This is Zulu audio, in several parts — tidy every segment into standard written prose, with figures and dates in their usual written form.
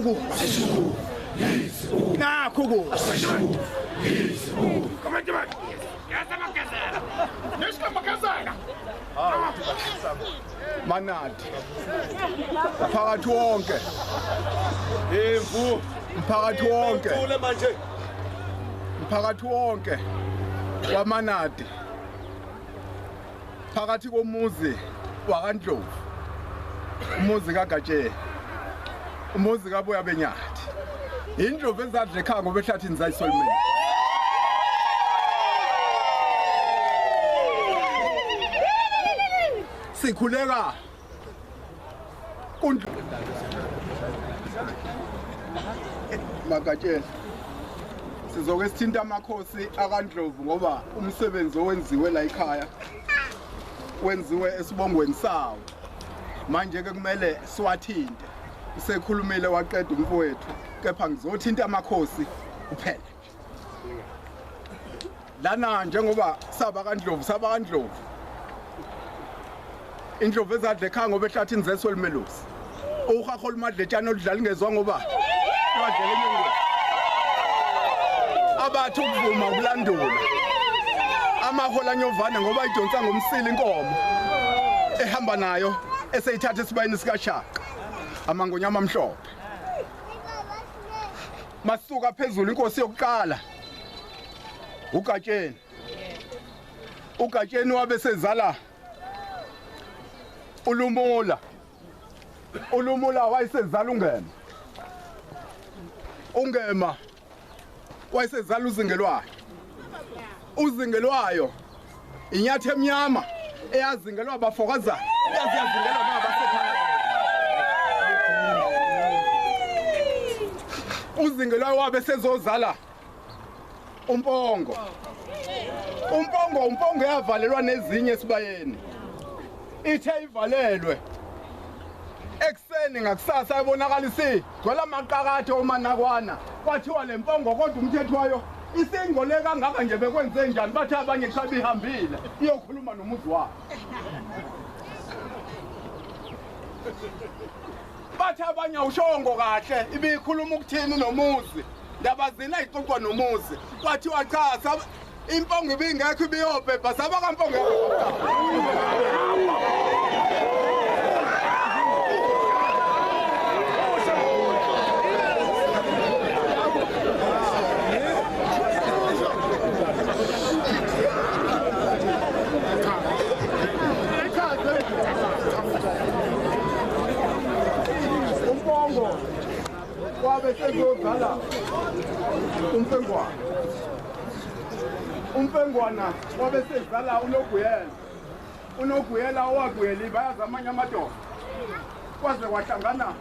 Nakhu nakhu Manadi phakathi wonke imvu mphakathi wonke mphakathi wonke waManadi phakathi komuzi wakaNdlovu, umuzi kaGatsheni, umuzi kaBuya Benyathi, indlovu ezadla ekhaya ngoba ehlathini zayisolimeni. Sikhuleka Magatsheni, sizoke sithinta amakhosi akaNdlovu ngoba umsebenzi owenziwe la ekhaya wenziwe esibongweni sawo. Manje ke kumele siwathinte. Usekhulumile waqeda umfowethu, kepha ngizothinta amakhosi kuphela. Lana njengoba saba kaNdlovu, saba kaNdlovu. Indlovu ezadla ekhaya ngoba ehlathini zeswelimelusi. Uhaho olumadletshana oludlala ingezwa ngoba lwadlela enyongweni. Abathi ukuvuma ukulandula. Amahola nyovane ngoba idonsa ngomsila inkomo ehamba nayo eseyithatha esibayeni sikaShaka. Amangonyama amhlophe. Masuka phezulu inkosi yokuqala uGatsheni. uGatsheni wabe sezala uLumula. uLumula wayesezala uNgema. uNgema wayesezala uZingelwayo. uZingelwayo inyathi emnyama eyazingelwa abafokazana, eyazingelwa nabasekhaya. uZingelwayo wabe sezozala uMpongo. uMpongo yavalelwa nezinye esibayeni. Ithe ivalelwe ekuseni ngakusasa ebonakala isigcwele amaqakathe omanakwana. Kwathiwa le mpongo kodwa umthetho wayo isingole kangaka nje bekwenze njani? Bathi abanye cha bihambile iyokhuluma nomuzi wayo. Bathi abanye awushongo kahle, ibikhuluma ukuthini nomuzi, ndabazina ixoxwa nomuzi. Kwathiwa cha, impongo ibingekho ibiyobhebha, saba kampongo. Umpongo wabe sezozala uMfengwana. uMfengwana wabe sezala uNoguyela. uNoguyela owaguyela bayazi amanye amadoda. Kwaze kwahlangana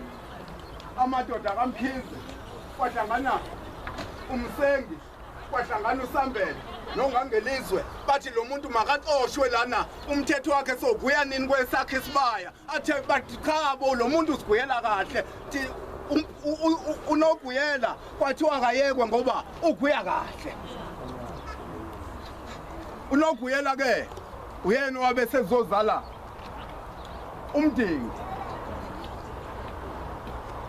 amadoda kaMkhize, kwahlangana uMsengi, kwahlangana uSambele noNgangelizwe. Bathi lo muntu makaxoshwe lana, umthetho wakhe soguya nini kwesakhe isibaya. Athe bathi cha bo, lo muntu usiguyela kahle. uNoguyela kwathiwa akayekwe ngoba uguya kahle. uNoguyela ke uyena wabe sezozala uMdingi.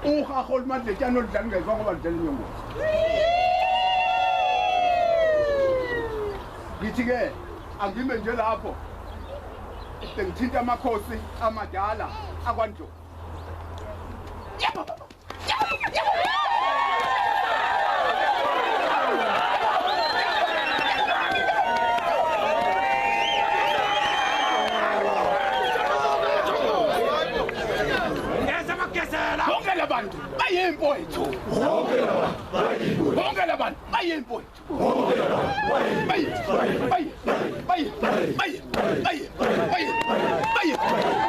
Uhaho olumadletshana oludlala ingezwa ngoba ludlala inyongozi. Ngithi ke angime nje lapho sengithinta amakhosi amadala akwaNdlovu. Bonke labantu bayimfowethu. Bonke labantu bayimfowethu. Bayi bayi bayi bayi bayi bayi bayi.